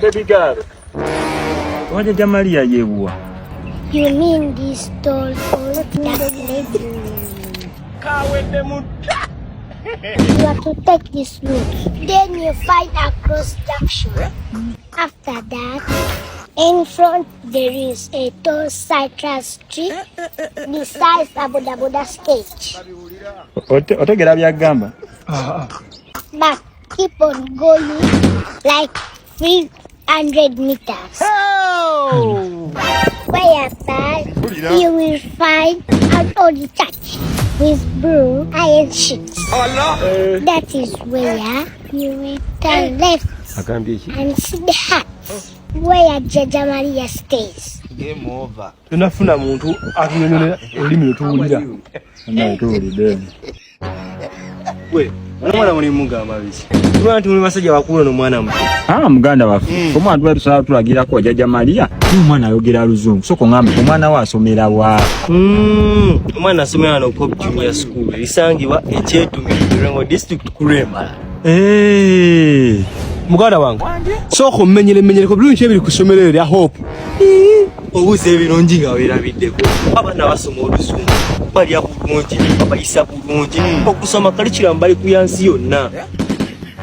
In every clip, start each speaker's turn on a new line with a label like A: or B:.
A: Baby girl. Wajja Maria yebuwa.
B: You mean this tall old dark lady?
A: Kawedde mutta.
B: You are to take this route. Then you find a cross junction. After that, in front there is a tall citrus tree besides a boda boda stage.
A: Otegera byagamba.
B: But keep on going like 300 meters. Whereafter you will find an old church with blue iron sheets. That is where you will turn left
A: Agambye ki?
B: and see the hut where Jaja Maria stays.
C: Game over.
D: Tonafuna muntu atunyonyolera olulimi lwe tuwulira.
A: Naye tuwulidde.
E: Gwe, omwana mulimu mugamba biki? Tulaba nti muli basajja bakulu n'omwana muto.
A: Ah, muganda waffe. Omwana tuba tusaba tulagirako Jjajja Maria. Ni omwana ayogera Luzungu. Soko ngambe omwana we asomera wa?
E: Omwana asomera wano Hope Junior School erisangibwa e Kyetume, Lwengo District, Kulwembala.
A: Eh.
D: Muganda wange, sooka ommenyere mmenyereko bulungi ebiri ku ssomero eryo erya Hope.
E: Obuuza ebirungi nga weerabiddeko. Abaana basoma Oluzungu, balya bulungi, babayisa bulungi. Okusoma curriculum bali ku yansi yonna.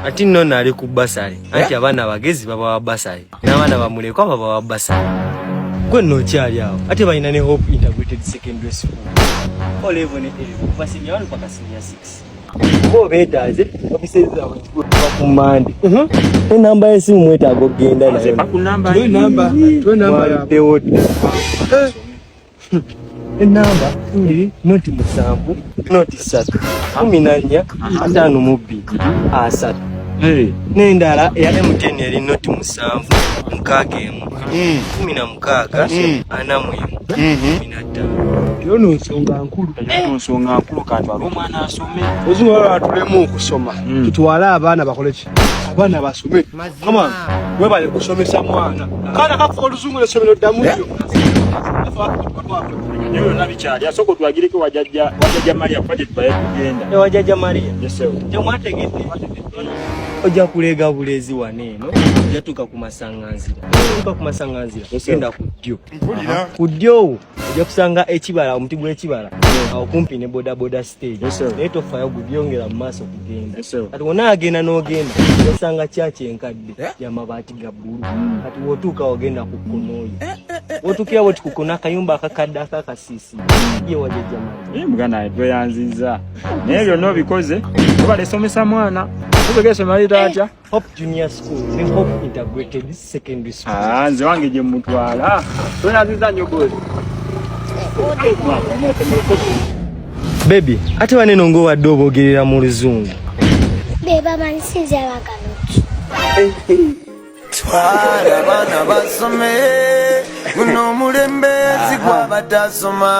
E: Ati nno nno ali ku bursary. Anti abaana abagezi babawa bursary. N'abaana bamulekwa babawa bursary. Gwe nno okyali awo. Ate balina ne Hope Integrated Secondary School. O level ne A level kuva senior 1 paka senior 6. Oba obeetaaze offices zaabwe zikuba ku Mande. Enamba y'essimu mwetaaga okugenda nayo.
A: Ku namba.
D: Tuwe namba, tuwe namba yaabwe.
E: Mwaluddewo dda. Enamba eri 07 03 14 52 30.
A: Eh.
E: N'endala eya MTN eri 07 61 16 41 15.
D: Eyo nno nsonga nkulu.
A: Eyo nsonga nkulu, kantwale omwana asome.
D: Oluzungu lwala tulemu okusoma. Tutwale abaana bakole ki? Abaana basome. Kama webale kusomesa mwana. Kaana kafuka Oluzungu n'essomero ddamu nnyo.
A: Ebyo byonna bikyali. Asooka otulagireko wa Jjajja Maria kuba gye tubaye tugenda.
E: Ewa Jjajja Maria.
A: Yes, sir.
E: Temwategedde. Ojja kuleega buleezi wano eno, ojja tuuka ku masaŋŋanzira. Tuuka ku masaŋŋanzira, genda ku ddyo. Ku ddyo wo ojja kusanga ekibala, omuti gw'ekibala awo kumpi ne bodaboda stage.
A: Yes, sir.
E: Naye tofaayo, gubyongera mu maaso kugenda.
A: Yes, sir.
E: Kati wonaagenda n'ogenda osanga kyaki enkadde y'amabaati ga bbulu. Kati w'otuuka ogenda ku kkono oyo. W'otuukira bwoti ku kkono akayumba akakadde akakasiisi ye wa Jjajja Maria.
A: Eh, muganda wange tweyanzizza. Naye byonna obikoze. Obale somesa mwana. Otegese malita atya?
E: Hope Junior School ne Hope Integrated Secondary School.
A: Ah, nze wange gye mutwala. Tweyanzizza nnyo bozi.
E: Baby, ate baneno ng'obadde oboogerera mu Luzungu.
B: Be bamanyi sinze abagalo.
C: Twala abaana basome, guno omulembe si gwabatasoma.